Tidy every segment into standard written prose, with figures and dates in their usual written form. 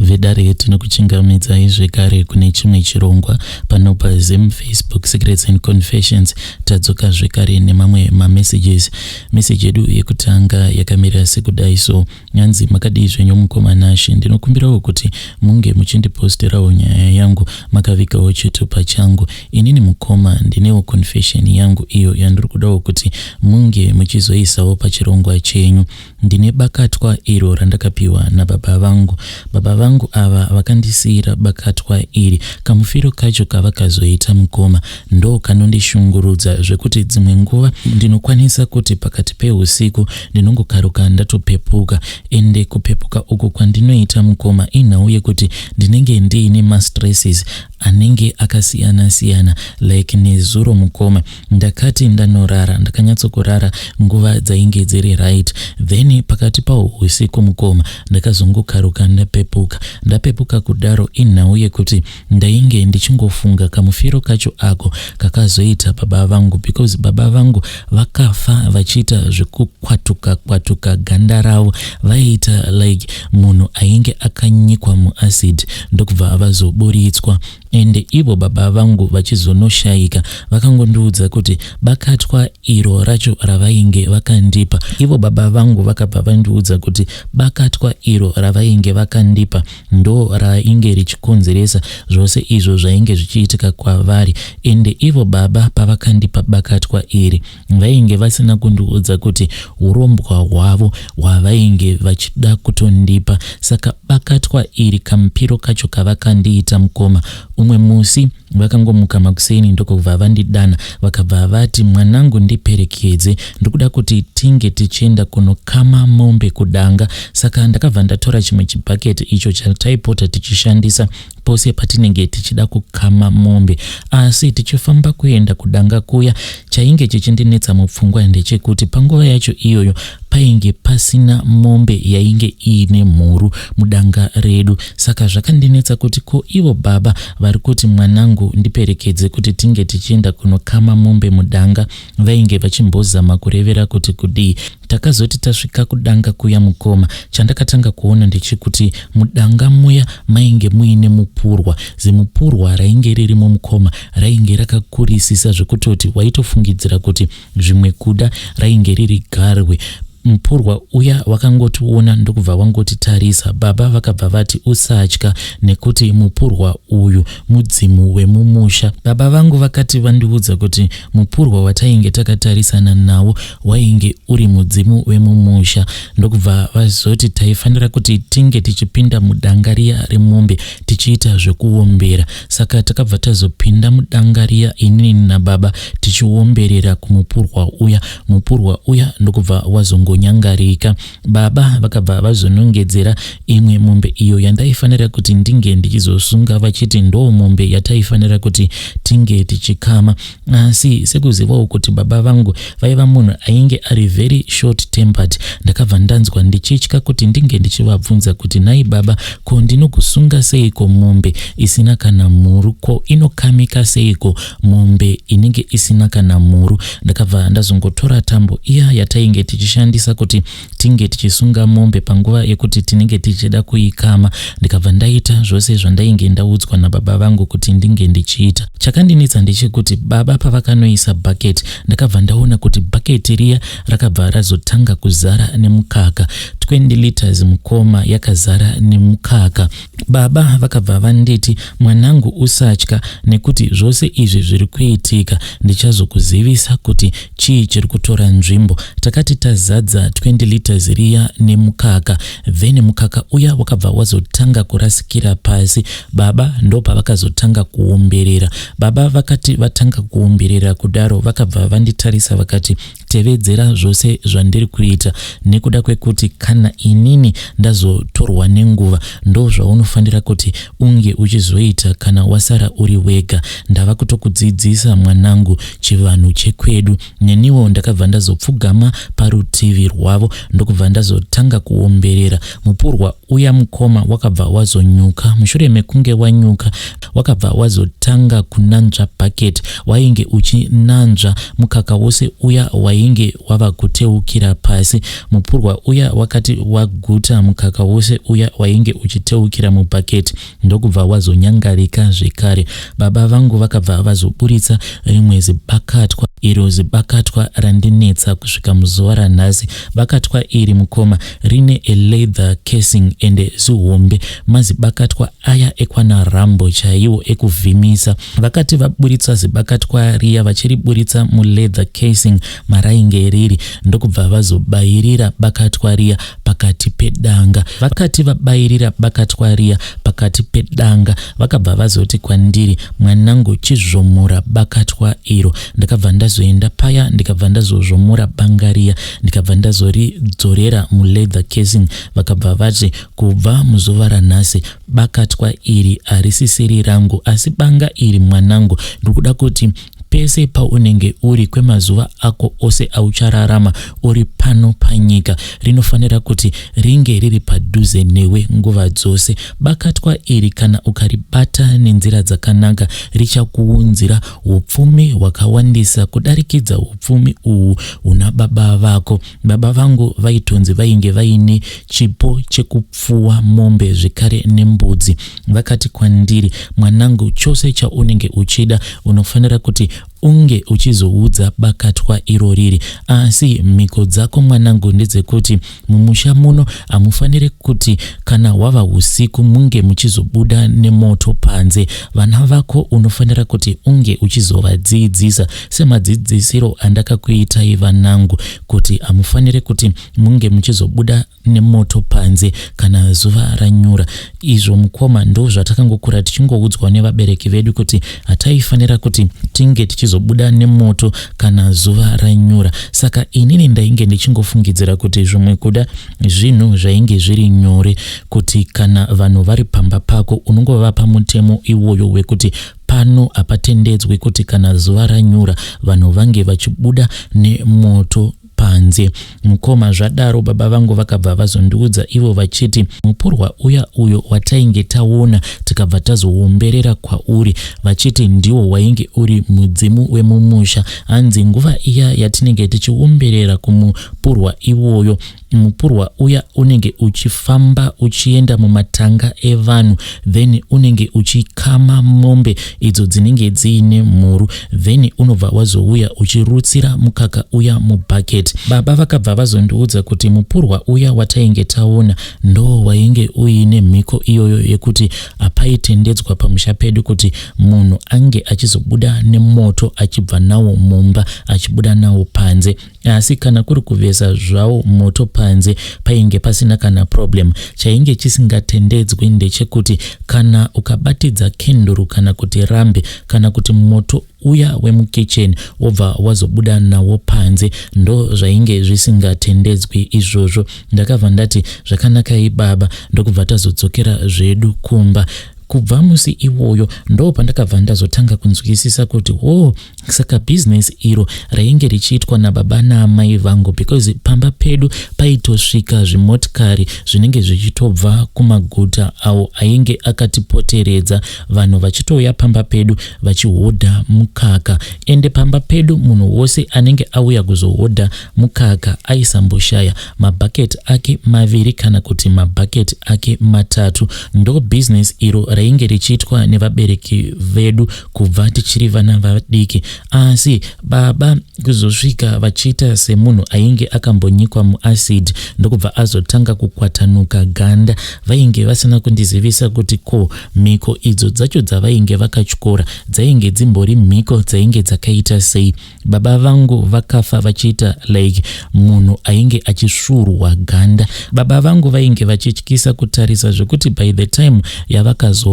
Vedare, tinokuchingamidzai zvekare kune chimwe chirongwa pano paZim Facebook Secrets and Confessions. Tadzoka zvekare nemamwe mamessages. Message yedu yekutanga yakamira sekudai so: nyanzi, "Makadii zvenyu mukoma Nashe? Ndinokumbirawo kuti munge muchindiposterawo nyaya yangu makavigawo chitupa changu. Inini mukoma ndinewo confession yangu iyo yandiri kudawo kuti munge muchizoisawo pachirongwa chenyu. Ndine bakatwa iro randakapiwa nababa vangu. Baba vangu ava vakandisiyira bakatwa iri. Kamufiro kacho kavakazoita mukoma ndo kanondishungurudza zvekuti dzimwe nguva ndinokwanisa kuti pakati peusiku ndinongokaruka ndatopepuka. Ende kupepuka uku kwandinoita mukoma, inhau yekuti ndinenge ndiine mastresses anenge akasiyana siyana. Like nezuro mukoma, ndakati ndanorara, ndakanyatsokurara nguva dzainge dziri right. Then pakati paho usiku mukoma, ndakazongokaruka ndapepuka. Ndapepuka kudaro, inhau yekuti ndainge ndichingofunga kamufiro kacho ako kakazoita baba vangu, because baba vangu vakafa vachiita zvekukwatuka kwatuka ganda ravo. Vaiita like munhu ainge akanyikwa muacid, ndokubva vazoburitswa. Ende ivo baba vangu vachizonoshayika, vakangondiudza kuti bakatwa iro racho ravainge vakandipa, ivo baba vangu vakabva vandiudza kuti bakatwa iro ravainge vakandipa ndo rainge richikonzeresa zvose izvo zvainge zvichiitika kwavari. Ende ivo baba pavakandipa bakatwa iri, vainge vasina kundiudza kuti urombwa hwavo hwavainge vachida kutondipa. Saka bakatwa iri, kamupiro kacho kavakandiita mukoma, umwe musi vakangomuka makuseni, ndokubva vandidana, vakabva vati, 'Mwanangu, ndiperekedze, ndikuda kuti tinge tichienda kunokama mombe kudanga.' Saka ndakabva ndatora chimwe chibhaketi icho chataipota tichishandisa pose patinenge tichida kukama mombe. Asi tichifamba kuenda kudanga kuya, chainge chichindinetsa mupfungwa ndechekuti panguva yacho iyoyo painge pasina mombe yainge iine mhuru mudanga redu. Saka zvakandinetsa kuti ko ivo baba vari kuti, 'Mwanangu, ndiperekedze kuti tinge tichienda kunokama mombe mudanga,' vainge vachimbozama kurevera kuti kudii? Takazoti tasvika kudanga kuya mukoma, chandakatanga kuona ndechekuti mudanga muya mainge muine mupurwa. Zimupurwa rainge ririmo mukoma rainge rakakurisisa zvekutoti waitofungidzira kuti zvimwe kuda rainge riri garwe. Mupurwa uya wakangotiona, ndokubva wangotitarisa. Baba vakabva vati, 'Usatya, nekuti mupurwa uyu mudzimu wemumusha.' Baba vangu vakati vandiudza kuti mupurwa watainge takatarisana nawo wainge uri mudzimu wemumusha, ndokubva vazoti taifanira kuti tinge tichipinda mudanga riya remombe tichiita zvekuombera. Saka takabva tazopinda mudanga riya, inini nababa, tichiomberera kumupurwa uya. Mupurwa uya ndokubva wazongonyangarika. Baba vakabva vazonongedzera imwe mombe iyo yandaifanira kuti ndinge ndichizosunga, vachiti ndo mombe yataifanira kuti tinge tichikama. Asi sekuzivawo kuti baba vangu vaiva munhu ainge ari very short tempered, ndakabva ndanzwa ndichitya kuti ndinge ndichivabvunza kuti, 'Nhai baba, ko ndinokusunga seiko mombe isina kana mhuru? Ko inokamika seiko mombe inenge isina kana mhuru?' Ndakabva ndazongotora tambo iya yatainge tichishandisa kuti tinge tichisunga mombe panguva yekuti tinenge tichida kuikama, ndikabva ndaita zvose zvandainge ndaudzwa nababa vangu kuti ndinge ndichiita. Chakandinetsa ndechekuti baba pavakanoisa bhaketi, ndakabva ndaona kuti bhaketi riya rakabva razotanga kuzara nemukaka, 20 liters mukoma, yakazara nemukaka. Baba vakabva vanditi, 'Mwanangu, usatya, nekuti zvose izvi zviri kuitika ndichazokuzivisa kuti chii chiri kutora nzvimbo.' Takati tazadza 20 liters riya nemukaka, then mukaka uya wakabva wazotanga kurasikira pasi. Baba ndopavakazotanga kuomberera. Baba vakati vatanga kuomberera kudaro, vakabva vanditarisa vakati, 'Tevedzera zvose zvandiri kuita, nekuda kwekuti kana inini ndazotorwa nenguva, ndo zvaunofanira kuti unge uchizoita kana wasara uri wega. Ndava kutokudzidzisa mwanangu chivanhu chekwedu. Neniwo ndakabva ndazopfugama parutivi rwavo ndokubva ndazotanga kuomberera. Mupurwa uya mukoma wakabva wazonyuka. Mushure mekunge wanyuka wakabva wazotanga kunanzva bucket. Wainge uchinanzva mukaka wose uya wainge wava kuteukira pasi. Mupurwa uya wakati waguta mukaka wose uya wainge uchiteukira mubhaketi ndokubva wazonyangarika zvekare. Baba vangu vakabva vazoburitsa rimwe zibakatwa, iro zibakatwa randinetsa kusvika muzuva ranhasi. Bakatwa iri mukoma rine a leather casing ende zihombe. Mazibakatwa aya ekwana Rambo chaiwo ekuvhimisa. Vakati vaburitsa zibakatwa riya vachiriburitsa muleather casing marainge riri ndokubva vazobayirira bakatwa riya pakati pedanga. Vakati vabayirira bakatwa riya pakati pedanga vakabva vazoti kwandiri, mwanangu chizvomora bakatwa iro. Ndakabva ndazoenda paya ndikabva ndazozvomora banga riya ndikabva ndazoridzorera muleather casing. Vakabva vati kubva muzuva ranhasi bakatwa iri harisisiri rangu, asi banga iri mwanangu ndiri kuda kuti pese paunenge uri kwemazuva ako ose auchararama uri pano panyika rinofanira kuti ringe riri padhuze newe nguva dzose. Bakatwa iri kana ukaribata nenzira dzakanaka richakuunzira upfumi hwakawandisa kudarikidza upfumi uhu huna baba vako. Baba vangu vaitonzi vainge vaine chipo chekupfuwa mombe zvekare nembudzi. Vakati kwandiri, mwanangu chose chaunenge uchida unofanira kuti unge uchizoudza bakatwa iro riri, asi mhiko dzako mwanangu ndedzekuti mumusha muno hamufaniri kuti kana hwava usiku munge muchizobuda nemoto panze. Vana vako unofanira kuti unge uchizovadzidzisa semadzidzisiro andakakuitai vanangu, kuti hamufaniri kuti munge muchizobuda nemoto panze kana zuva ranyura. Izvo mukoma ndo zvatakangokura tichingoudzwa nevabereki vedu kuti hataifanira kuti tinge tichizobuda nemoto kana zuva ranyura. Saka inini ndainge ndichingofungidzira kuti zvimwe kuda zvinhu zvainge zviri nyore kuti kana vanhu vari pamba pako unongovapa mutemo iwoyo wekuti pano hapatendedzwi kuti kana zuva ranyura vanhu vange vachibuda nemoto panze. Mukoma zvadaro baba vangu vakabva vazondiudza ivo vachiti mupurwa uya uyo watainge taona tikabva tazoomberera kwauri, vachiti ndiwo wainge uri mudzimu wemumusha. Hanzi nguva iya yatinenge tichiomberera kumupurwa iwoyo, mupurwa uya unenge uchifamba uchienda mumatanga evanhu, then unenge uchikama mombe idzo dzinenge dziine mhuru, then unobva wazouya uchirutsira mukaka uya mubhaketi. Baba vakabva vazondiudza kuti mupurwa uya watainge taona ndo wainge uine mhiko iyoyo yekuti hapaitendedzwa pamusha pedu kuti munhu ange achizobuda nemoto achibva nawo mumba achibuda nawo panze. Asi kana kuri kuvesa zvawo moto panze painge pasina kana problem. Chainge chisingatendedzwi ndechekuti kana ukabatidza kenduru kana kuti rambi kana kuti moto uya wemukicheni wobva wazobuda nawo panze, ndo zvainge zvisingatendedzwi izvozvo. Ndakabva ndati zvakanakai baba, ndokubva tazodzokera zvedu kumba. Kubva musi iwoyo ndo pandakabva ndazotanga kunzwisisa kuti oh, saka bhizinesi iro rainge richiitwa nababa naamai vangu, because pamba pedu paitosvika zvimotikari zvinenge zvichitobva kumaguta awo ainge akatipoteredza, vanhu vachitouya pamba pedu vachihodha mukaka. Ende pamba pedu munhu wose anenge auya kuzohodha mukaka aisamboshaya mabhaketi ake maviri kana kuti mabhaketi ake matatu. Ndo bhizinesi iro rainge richiitwa nevabereki vedu kubva tichiri vana vadiki. Asi baba kuzosvika vachiita semunhu ainge akambonyikwa muacid ndokubva azotanga kukwatanuka ganda, vainge vasina kundizivisa kuti ko mhiko idzo dzacho dzavainge vakatyora dzainge dzimbori mhiko dzainge dzakaita sei. Baba vangu vakafa vachiita like munhu ainge achisvuurwa ganda. Baba vangu vainge vachityisa kutarisa zvekuti by the time yavakazofa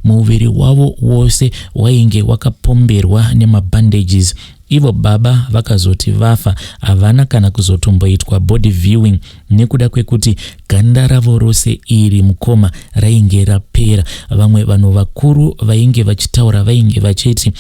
muviri wavo wose wainge wakapomberwa nemabandages. Ivo baba vakazoti vafa havana kana kuzotomboitwa body viewing nekuda kwekuti ganda ravo rose iri mukoma rainge rapera. Vamwe vanhu vakuru vainge vachitaura vainge vachiti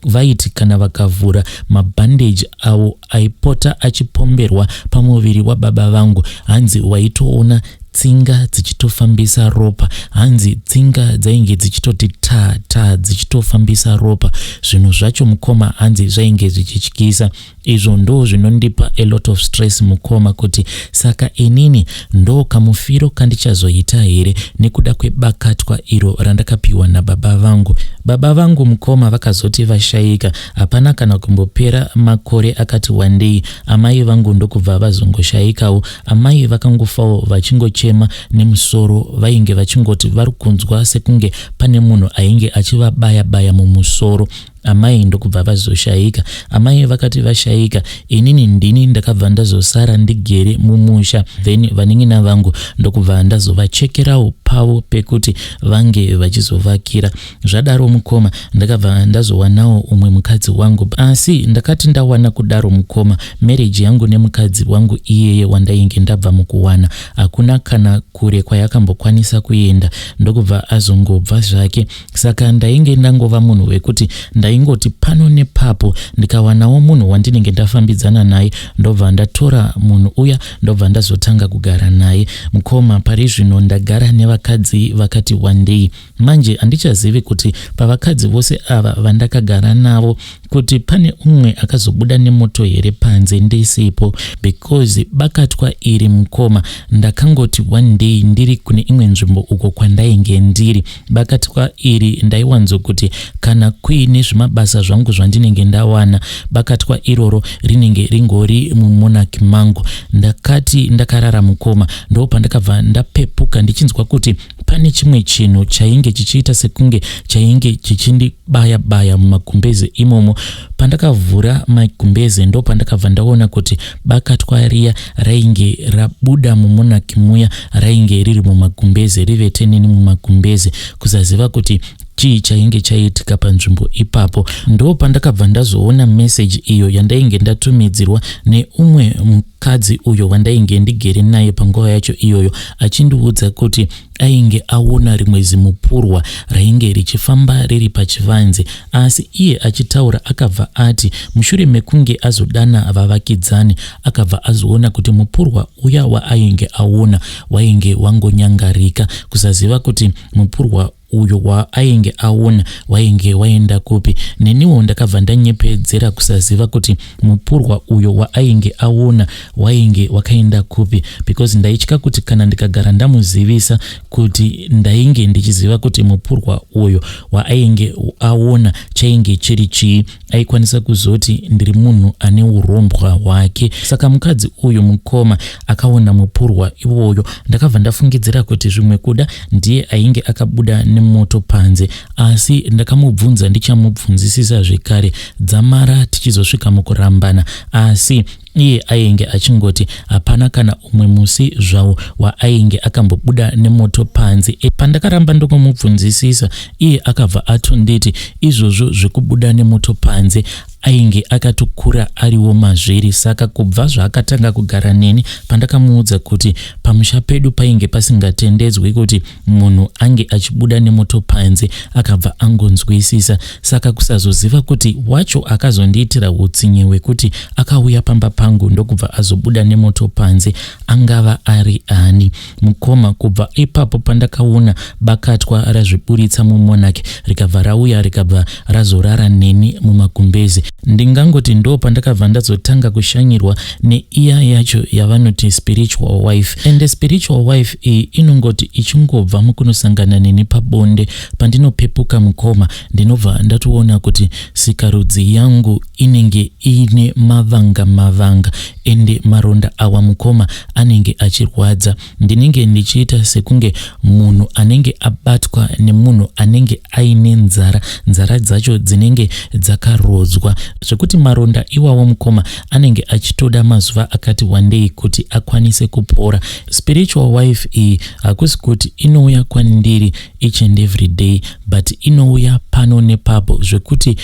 vaiti kana vakavhura mabhandeji awo aipota achipomberwa pamuviri wababa vangu, hanzi waitoona tsinga dzichitofambisa ropa, hanzi tsinga dzainge dzichitoti ta ta dzichitofambisa ropa. Zvinhu zvacho mukoma hanzi zvainge zvichityisa. Izvo ndo zvinondipa a lot of stress mukoma, kuti saka inini ndo kamufiro kandichazoita here nekuda kwebakatwa iro randakapiwa nababa vangu. Baba vangu mukoma vakazoti vashaika, hapana kana kumbopera makore akati wandei, amai vangu ndokubva vazongoshaikawo. Amai vakangofawo vachingochema nemusoro, vainge vachingoti vari kunzwa sekunge pane munhu ainge achivabaya baya mumusoro. Amai ndokubva vazoshaika. Amai vakati vashaika, inini ndini ndakabva ndazosara ndigere mumusha, then vanin'ina vangu ndokubva ndazovachekerawo pavo pekuti vange vachizovakira. Zvadaro mukoma, ndakabva ndazowanawo umwe mukadzi wangu. Asi ndakati ndawana kudaro mukoma, marriage yangu nemukadzi wangu iyeye wandainge ndabva mukuwana hakuna kana kure kwayakambokwanisa kuenda, ndokubva azongobva zvake. Saka ndainge ndangova munhu wekuti ndaingoti pano nepapo ndikawanawo munhu wandinenge ndafambidzana naye, ndobva ndatora munhu uya, ndobva ndazotanga kugara naye. Mukoma, pari zvino ndagara nevakadzi vakati wandei. Manje handichazivi kuti pavakadzi vose ava vandakagara navo kuti pane umwe akazobuda nemoto here panze ndisipo, because bakatwa iri mukoma ndakangoti one day ndiri kune imwe nzvimbo uko kwandainge ndiri, bakatwa iri ndaiwanzokuti kana kuine zvimabasa zvangu zvandinenge ndawana, bakatwa iroro rinenge ringori mumonaki mangu. Ndakati ndakarara mukoma, ndo pandakabva ndapepuka ndichinzwa kuti pane chimwe chinhu chainge chichiita sekunge chainge chichindibaya baya mumagumbeze imomo. Pandakavhura magumbeze ndo pandakabva ndaona kuti bakatwa riya rainge rabuda mumonaki muya rainge riri mumagumbeze, rivete neni mumagumbeze. Kusaziva kuti chii chainge chaitika panzvimbo ipapo. Ndo pandakabva ndazoona meseji iyo yandainge ndatumidzirwa neumwe mukadzi uyo wandainge ndigere naye panguva yacho iyoyo, achindiudza kuti ainge aona rimwe zimupurwa rainge richifamba riri pachivanze. Asi iye achitaura akabva ati mushure mekunge azodana vavakidzani, akabva azoona kuti mupurwa uya waainge aona wainge wangonyangarika. Kusaziva kuti mupurwa uyo waainge aona wainge waenda kupi. Neniwo ndakabva ndanyepedzera kusaziva kuti mupurwa uyo waainge aona wainge wakaenda kupi, because ndaitya kuti kana ndikagara ndamuzivisa kuti ndainge ndichiziva kuti mupurwa uyo waainge aona chainge chiri chii, aikwanisa kuzoti ndiri munhu ane urombwa hwake. Saka mukadzi uyu mukoma akaona mupurwa iwoyo, ndakabva ndafungidzira kuti zvimwe kuda ndiye ainge akabuda nemoto panze. Asi ndakamubvunza ndichamubvunzisisa zvekare dzamara tichizosvika mukurambana, asi iye ainge achingoti hapana kana umwe musi zvawo waainge akambobuda nemoto panze. Pandakaramba ndokumubvunzisisa, iye akabva atonditi izvozvo zvekubuda nemoto panze ainge akatokura ariwo mazviri. Saka kubva zvaakatanga kugara neni, pandakamuudza kuti pamusha pedu painge pasingatendedzwi kuti munhu ange achibuda nemoto panze, akabva angonzwisisa. Saka kusazoziva kuti wacho akazondiitira utsinye hwekuti akauya pamba pangu ndokubva azobuda nemoto panze angava ari ani. Mukoma, kubva ipapo pandakaona bakatwa razviburitsa mumonaki rikabva rauya rikabva razorara neni mumagumbezi, ndingangoti ndo pandakabva ndazotanga kushanyirwa neiya yacho yavanoti spiritual wife. Ende spiritual wife iyi inongoti ichingobva mukunosangana neni pabonde, pandinopepuka mukoma ndinobva ndatoona kuti sikarudzi yangu inenge iine mavanga mavanga, ende maronda awa mukoma anenge achirwadza. Ndinenge ndichiita sekunge munhu anenge abatwa nemunhu anenge aine nzara, nzara dzacho dzinenge dzakarodzwa zvekuti maronda iwawo mukoma anenge achitoda mazuva akati wandei kuti akwanise kupora. Spiritual wife iyi hakusi kuti inouya kwandiri each and every day, but inouya pano nepapo zvekuti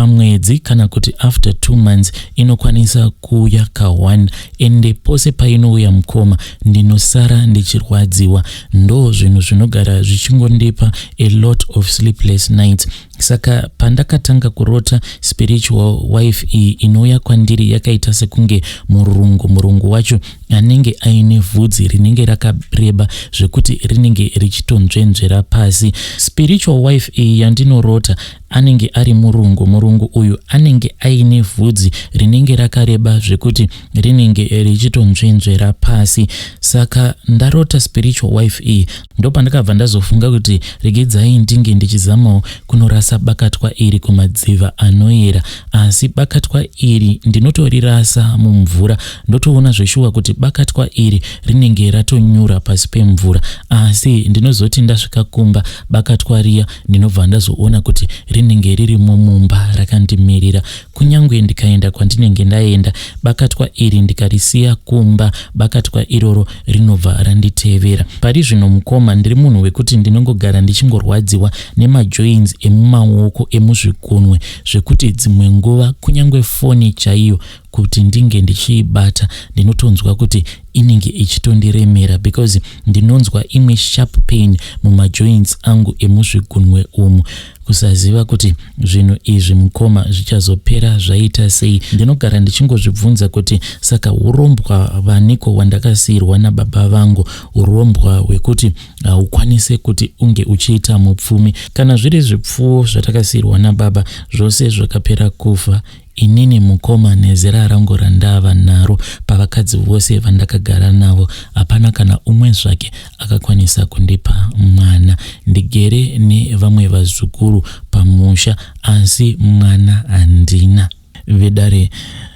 Pamwedzi kana kuti after 2 months inokwanisa kuuya ka1. Ende pose painouya, mukoma, ndinosara ndichirwadziwa. Ndo zvinhu zvinogara zvichingondipa a lot of sleepless nights. Saka pandakatanga kurota spiritual wife iyi inouya kwandiri yakaita sekunge murungu, murungu wacho anenge aine vhudzi rinenge rakareba zvekuti rinenge richitonzvenzvera pasi. Spiritual wife iyi yandinorota anenge ari murungu. Murungu uyu anenge aine vhudzi rinenge rakareba zvekuti rinenge richitonzvenzvera pasi. Saka ndarota spiritual wife iyi, ndopandakabva ndazofunga kuti regedzai ndinge ndichizamawo kunorasa bakatwa iri kumadziva anoyera. Asi bakatwa iri ndinotorirasa mumvura, ndotoona zveshuwa kuti bakatwa iri rinenge ratonyura pasi pemvura. Asi ndinozoti ndasvika kumba, bakatwa riya ndinobva ndazoona kuti rinenge ririmo mumba rakandimirira. Kunyange ndikaenda kwandinenge ndaenda, bakatwa iri ndikarisiya kumba, bakatwa iroro rinobva randitevera. Pari zvino, mukoma, ndiri munhu wekuti ndinongogara ndichingorwadziwa nemajoins emumaoko, emuzvikunwe, zvekuti dzimwe nguva kunyange foni chaiyo kuti ndinge ndichiibata ndinotonzwa kuti inenge ichitondiremera, because ndinonzwa imwe sharp pain mumajoints angu emuzvigunwe umu. Kusaziva kuti zvinhu izvi, mukoma, zvichazopera zvaita sei. Ndinogara ndichingozvibvunza kuti saka urombwa vaniko hwandakasiyirwa nababa vangu, urombwa hwekuti haukwanisi kuti unge uchiita mupfumi? Kana zviri zvipfuwo zvatakasiyirwa nababa, zvose zvakapera kufa. Inini, mukoma, nezera rangu randava naro, pavakadzi vose vandakagara navo hapana kana umwe zvake akakwanisa kundipa mwana. Ndigere nevamwe vazukuru pamusha, asi mwana handina. Vedare,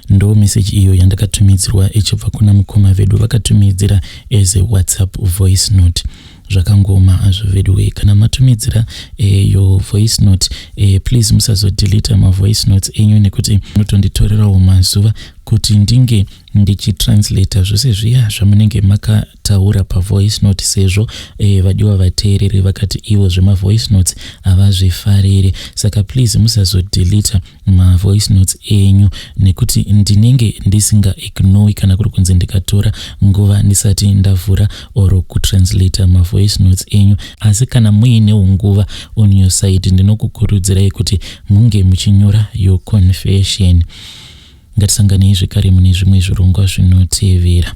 ndo meseji iyo yandakatumidzirwa ichibva kuna mukoma vedu vakatumidzira as a WhatsApp voice note. Zvakangoma hazvo veduwe. Kana matumidzira your voice note, please musazodelita mavoice notes enyu, nekuti munotonditorerawo mazuva kuti ndinge ndichitranslata zvose zviya zvamunenge makataura pavoice note, sezvo vadiwa vateereri vakati ivo zvemavoice notes havazvifariri. Saka please musazodelita mavoice notes enyu, nekuti ndinenge ndisingaignoi kana kuri kunzi ndikatora nguva ndisati ndavhura or kutranslata mavoice notes enyu. Asi kana muinewo nguva on your side, ndinokukurudzirai kuti munge muchinyora your confession. Ngatisanganei zvekare mune zvimwe zvirongwa zvinotevera.